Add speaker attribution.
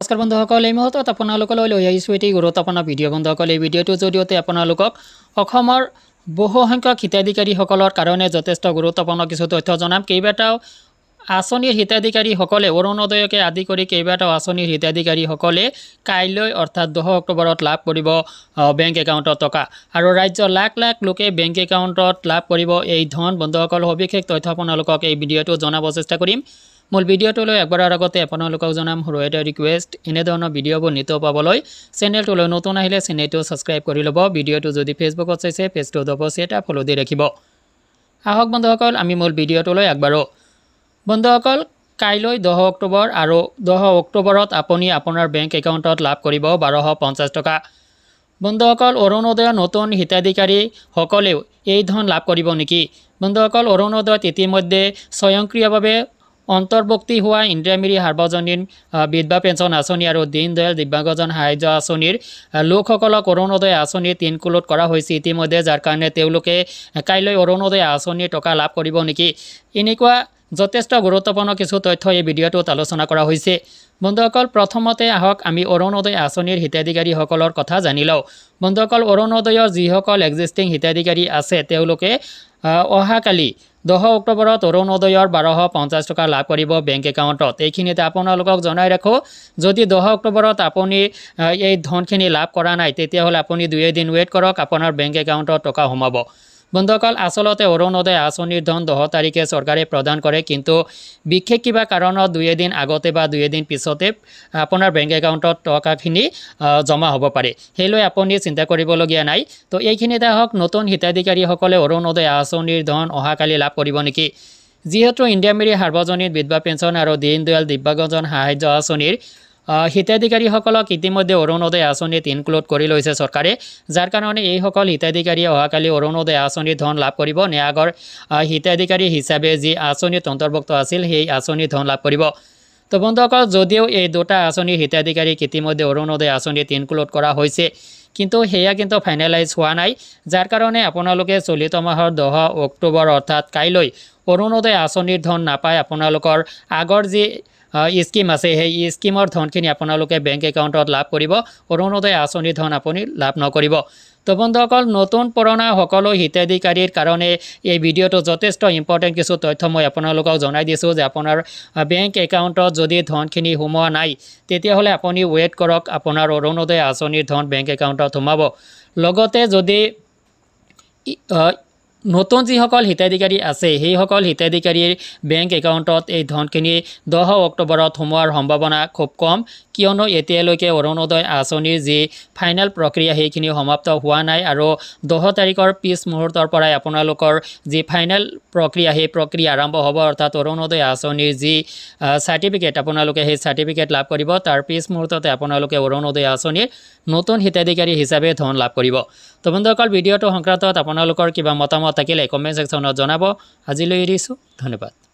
Speaker 1: নমস্কাৰ বন্ধুসকল, এই মুহূৰ্তত আপোনালোকলৈ লৈ আহিছোঁ এটি গুৰুত্বপূৰ্ণ ভিডিঅ'। বন্ধুসকল, এই ভিডিঅ'টোৰ জৰিয়তে আপোনালোকক অসমৰ বহুসংখ্যক হিতাধিকাৰীসকলৰ কাৰণে যথেষ্ট গুৰুত্বপূৰ্ণ কিছু তথ্য জনাম। কেইবাটাও আঁচনিৰ হিতাধিকাৰীসকলে, অৰুণোদয়কে আদি কৰি কেইবাটাও আঁচনিৰ হিতাধিকাৰীসকলে কাইলৈ অৰ্থাৎ 10 অক্টোবৰত লাভ কৰিব বেংক একাউণ্টত টকা আৰু ৰাজ্যৰ লাখ লাখ লোকে বেংক একাউণ্টত লাভ কৰিব এই ধন। বন্ধুসকল, সবিশেষ তথ্য আপোনালোকক এই ভিডিঅ'টো জনাব চেষ্টা কৰিম। মূল ভিডিঅ'টোলৈ আগবঢ়াৰ আগতে আপোনালোকক জনাম সৰু এটা ৰিকুৱেষ্ট, এনেধৰণৰ ভিডিঅ'বোৰ নিতৌ পাবলৈ চেনেলটোলৈ নতুন আহিলে চেনেলটো ছাবস্ক্ৰাইব কৰি ল'ব। ভিডিঅ'টো যদি ফেচবুকত চাইছে, পেজটো দবছে এটা ফ'ল' দি ৰাখিব। আহক বন্ধুসকল, আমি মূল ভিডিঅ'টোলৈ আগবাঢ়ো। বন্ধুসকল, কাইলৈ 10 অক্টোবৰ আৰু 10 অক্টোবৰত আপুনি আপোনাৰ বেংক একাউণ্টত লাভ কৰিব 1250 টকা। বন্ধুসকল, অৰুণোদয়ৰ নতুন হিতাধিকাৰীসকলেও এই ধন লাভ কৰিব নেকি? বন্ধুসকল, অৰুণোদয়ত ইতিমধ্যে স্বয়ংক্ৰিয়ভাৱে অন্তৰ্ভুক্তি হোৱা ইন্দিৰা মিৰি সাৰ্বজনীন বিধৱা পেঞ্চন আঁচনি আৰু দীনদয়াল দিব্যাংগজন সাহায্য আঁচনিৰ লোকসকলক অৰুণোদয় আঁচনিত ইনক্লুড কৰা হৈছে ইতিমধ্যে, যাৰ কাৰণে তেওঁলোকে কাইলৈ অৰুণোদয় আঁচনিৰ টকা লাভ কৰিব নেকি? এনেকুৱা যথেষ্ট গুৰুত্বপূৰ্ণ কিছু তথ্য এই ভিডিঅ'টোত আলোচনা কৰা হৈছে। বন্ধুসকল, প্ৰথমতে আহক আমি অৰুণোদয় আঁচনিৰ হিতাধিকাৰীসকলৰ কথা জানি লওঁ। বন্ধুসকল, অৰুণোদয়ৰ যিসকল এক্সিষ্টিং হিতাধিকাৰী আছে, তেওঁলোকে অহাকালি 10 অক্টোবৰত অৰুণোদয়ৰ 1250 টকা লাভ কৰিব বেংক একাউণ্টত। এইখিনিতে আপোনালোকক জনাই ৰাখোঁ, যদি 10 অক্টোবৰত আপুনি এই ধনখিনি লাভ কৰা নাই, তেতিয়াহ'লে আপুনি দুই এদিন ৱেইট কৰক, আপোনাৰ বেংক একাউণ্টত টকা সোমাব। বন্ধুসকল, আচলতে অৰুণোদয় আঁচনিৰ ধন 10 তাৰিখে চৰকাৰে প্ৰদান কৰে, কিন্তু বিশেষ কিবা কাৰণত দুই এদিন আগতে বা দুই এদিন পিছতে আপোনাৰ বেংক একাউণ্টত টকাখিনি জমা হ'ব পাৰে। সেই লৈ আপুনি চিন্তা কৰিবলগীয়া নাই। তো এইখিনিতে আহক, নতুন হিতাধিকাৰীসকলে অৰুণোদয় আঁচনিৰ ধন অহাকালি লাভ কৰিব নেকি? যিহেতু ইন্দিৰা মিৰি সাৰ্বজনীন বিধৱা পেঞ্চন আৰু দীনদয়াল দিব্যাংগজন সাহায্য আঁচনিৰ হিতাধিকাৰীসকলক ইতিমধ্যে অৰুণোদয় আঁচনিত ইনক্লুড কৰি লৈছে চৰকাৰে, যাৰ কাৰণে এইসকল হিতাধিকাৰীয়ে অহাকালি অৰুণোদয় আঁচনিৰ ধন লাভ কৰিব নে আগৰ হিতাধিকাৰী হিচাপে যি আঁচনিত অন্তৰ্ভুক্ত আছিল সেই আঁচনিৰ ধন লাভ কৰিব? তো বন্ধুসকল, যদিও এই দুটা আঁচনিৰ হিতাধিকাৰীক ইতিমধ্যে অৰুণোদয় আঁচনিত ইনক্লুড কৰা হৈছে, কিন্তু সেয়া কিন্তু ফাইনেলাইজ হোৱা নাই, যাৰ কাৰণে আপোনালোকে চলিত মাহৰ 10 অক্টোবৰ অৰ্থাৎ কাইলৈ অৰুণোদয় আঁচনিৰ ধন নাপায় আপোনালোকৰ আগৰ যি স্কীম আছে সেই স্কীমৰ ধনখিনি আপোনালোকে বেংক একাউণ্টত লাভ কৰিব, অৰুণোদয় আঁচনিৰ ধন আপুনি লাভ নকৰিব। তো বন্ধুসকল, নতুন পুৰণা সকলো হিতাধিকাৰীৰ কাৰণে এই ভিডিঅ'টো যথেষ্ট ইম্পৰ্টেণ্ট কিছু তথ্য মই আপোনালোকক জনাই দিছোঁ যে আপোনাৰ বেংক একাউণ্টত যদি ধনখিনি সোমোৱা নাই, তেতিয়াহ'লে আপুনি ৱেইট কৰক, আপোনাৰ অৰুণোদয় আঁচনিৰ ধন বেংক একাউণ্টত সোমাব। লগতে যদি নতুন যিসকল হিতাধিকাৰী আছে, সেইসকল হিতাধিকাৰীৰ বেংক একাউণ্টত এই ধনখিনি 10 অক্টোবৰত সোমোৱাৰ সম্ভাৱনা খুব কম, কিয়নো এতিয়ালৈকে অৰুণোদয় আঁচনিৰ যি ফাইনেল প্ৰক্ৰিয়া সেইখিনি সমাপ্ত হোৱা নাই আৰু 10 তাৰিখৰ পিছ মুহূৰ্তৰ পৰাই আপোনালোকৰ যি ফাইনেল প্ৰক্ৰিয়া সেই প্ৰক্ৰিয়া আৰম্ভ হ'ব, অৰ্থাৎ অৰুণোদয় আঁচনিৰ যি চাৰ্টিফিকেট আপোনালোকে সেই চাৰ্টিফিকেট লাভ কৰিব, তাৰ পিছ মুহূৰ্ততে আপোনালোকে অৰুণোদয় আঁচনিৰ নতুন হিতাধিকাৰী হিচাপে ধন লাভ কৰিব। তো বন্ধুসকল, ভিডিঅ'টো সংক্ৰান্তত আপোনালোকৰ কিবা মতামত থাকিলে কমেণ্ট ছেকশ্যনত জনাব। আজিলৈ এৰিছোঁ, ধন্যবাদ।